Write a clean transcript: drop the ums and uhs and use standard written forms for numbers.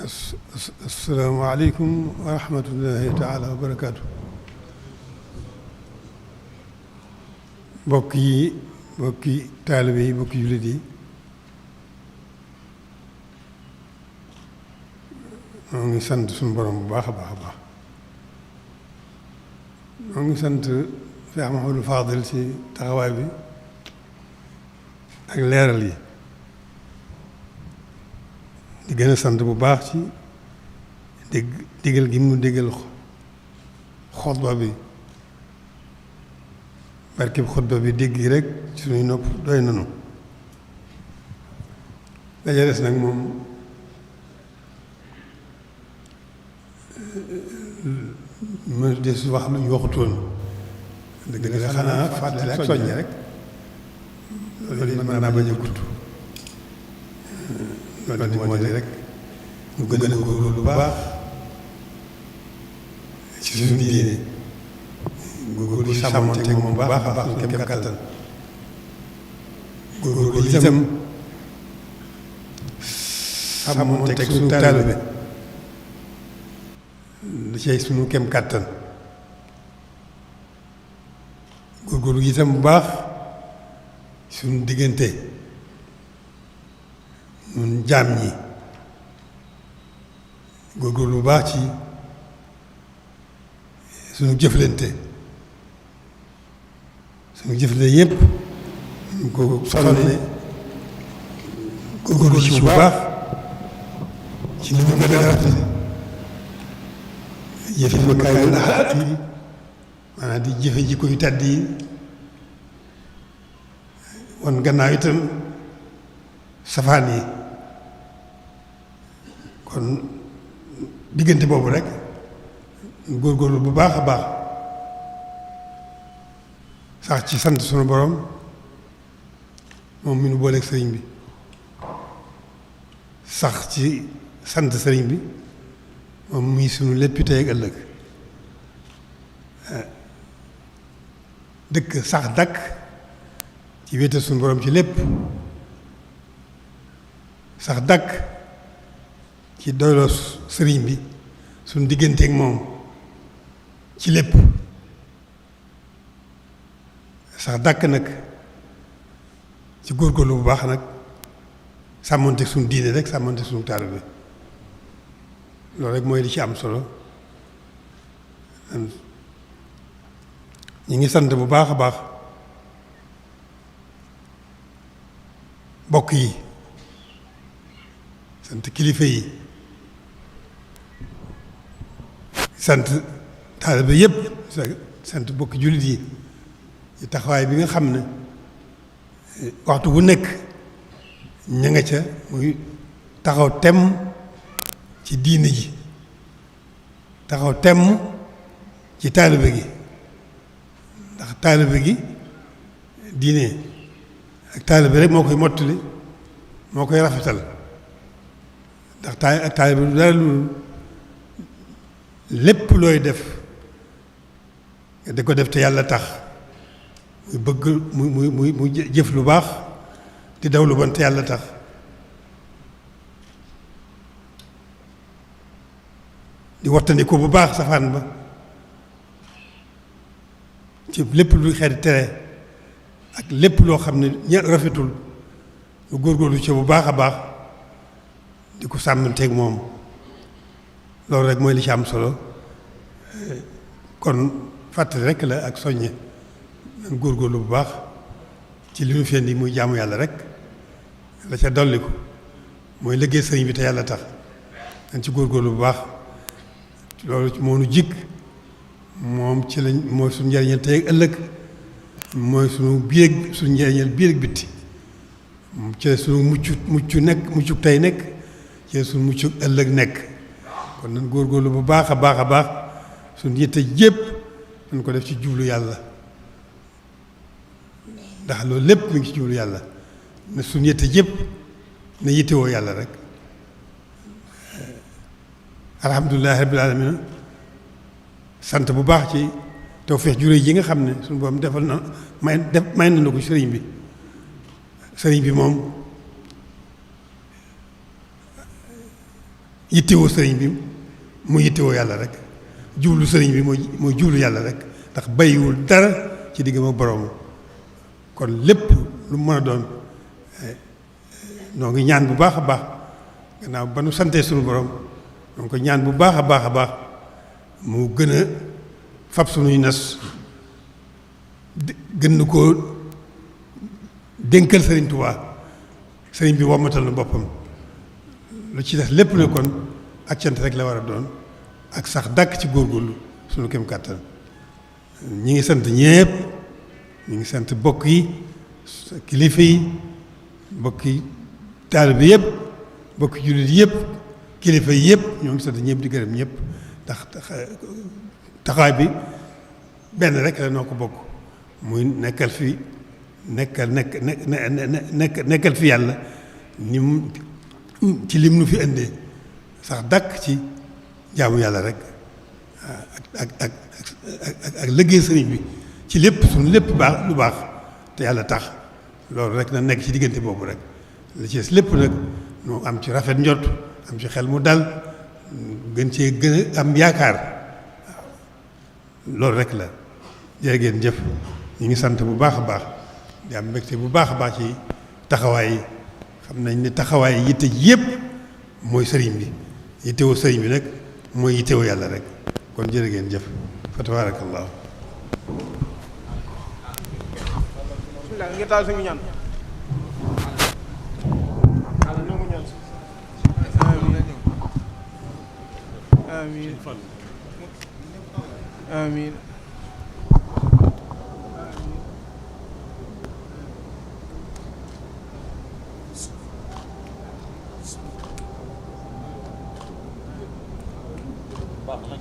asalaamaaleykum wa rahmatullahi taala wa barakaatu. mbokki taalibe yi mbokki jullit yi moo ngi sant suñu borom bu baax a baax a baax. moo ngi sant Cheikh Mahamadou Fadil ci taxawaay bi ak leeral yi di gën a sant bu baax ci digal gi mu digal xutba bi. barkeb xutba bi dégg gi rek suñuy nopp doy nanu daja des nag moom ma des wax lu ñu waxutoon dëgg la xanaa fàttali ak soññe rek loolu it mën naa bañ a gudd loolu it moo di rek ñu gën a góorgóorlu bu baax ci suñu diine góorgóorlu sàmmonteeg moom bu baax a baax suñu kem kàttan góorgóorlu itam sàmmonteeg suñu taalibe da cay suñu kem kàttan góorgóorlu itam bu baax suñu diggante ñun jaam ñi góorgóorlu bu baax ci suñu jëflante suñu jëflante yépp ñu ko sonne góorgóorlu ci bu baax ci ni mu gën a rafet jëfe makaarimal axlaaq yi maanaam di jëfe jikko yu tàdd yi wan gannaaw itam safaan yi kon diggante boobu rek góorgóorlu bu baax a baax sax ci sant sunu borom moom mi nu booleeg sëriñ bi sax ci sant sëriñ bi moom muy sunu léppi tey ak ëllëg dëkk sax dakk ci wéetal sunu borom ci lépp sax dakk ci doyloo sëriñ bi suñu digganteeg moom ci lépp sax dàkk nag ci góorgóorlu bu baax nag sàmmonteeg suñu diine rek sàmmonteeg suñu taalibe loolu rek mooy li ci am solo ñu ngi sant bu baax a baax bokk yi sant kilifa yi sant taalibe yépp sant bokki jullit yi ci taxawaay bi nga xam ne waxtu bu nekk ña nga ca muy taxaw temm ci diine ji taxaw temm ci taalibe gi ndax taalibe gi diine ak taalibe rek moo koy mottali moo koy rafetal ndax taalibe du dara lu lépp looy def nga di ko def te yàlla tax muy bëgg muy jëf lu baax di daw lu bon te yàlla tax di wattandiku bu baax safaan ba ci lépp luy xeeti tere ak lépp loo xam ne rafetul lu góorgóorlu ci bu baax a baax di ko sàmmanteeg moom loolu rek mooy li ci am solo kon fàttali rek la ak soññe nan góorgóorlu bu baax ci li ñu fi indi muy jaamu yàlla rek la ca dolliku mooy liggéey sëriñ bi te yàlla tax dañ ci góorgóorlu bu baax loolu moo nu jikk moom ci lañ mooy suñu njëriñal tey ak ëllëg mooy suñu biir suñu njëriñal biir ak bitti ci suñu muccu tey nekk ci suñu muccu ëllëg nekk kon nan góorgóorlu bu baax a baax a baax suñu yitte jépp nañ ko def ci jublu yàlla ndax loolu lépp mi ngi ci jublu yàlla ne suñu yitte jépp na yittewoo yàlla rek alhamdulilahi rabbil alamin sant bu baax ci tawfeex juré yi nga xam ne suñu borom defal na may na ko sëriñ bi moom yittewoo sëriñ bi mu yittewoo yàlla rek jublu sëriñ bi mooy jublu yàlla rek ndax bàyyiwul dara ci diggam ak boroom kon lépp lu mën a doon noo ngi ñaan bu baax a baax gannaaw ba nu santee suñu borom noo ngi ko ñaan bu baax a baax a baax mu gën a fab suñuy nas gën na koo dénkal sëriñ Tuubaa sëriñ bi wommatal na boppam lu ci des lépp ne kon ak cant rek la war a doon ak sax dàkk ci góorgóorlu suñu kem kàttan ñi ngi sant ñépp ñi ngi sant bokk yi kilifa yi bokki taalibe bi yëpp bokki jullit yëpp kilifa yi yëpp ñoo ngi sant ñëpp di gërëm ñëpp ndax taxawaay bi benn rek la noo ko bokk muy nekkal fi nekkal fi yàlla ni mu ci lim nu fi indee sax dàkk ci jaamu yàlla rek ak liggéey sëriñ bi ci lépp suñu lépp baax lu baax te yàlla tax loolu rek na nekk ci diggante boobu rek li ci lépp nag nu am ci rafet njot am ci xel mu dal gën cee gën a am yaakaar loolu rek la jërë ngeen jëf ñu ngi sant bu baax a baax di am mbégte bu baax a baax ci taxawaay yi xam nañ ne taxawaay yi yitte ji yëpp mooy sëriñ bi yittewoo sëriñ bi nag mooy yittewoo yàlla rek kon jërë ngeen jëf fa tabarakallahu ngir taal suñu ñaan amiin amiin baax na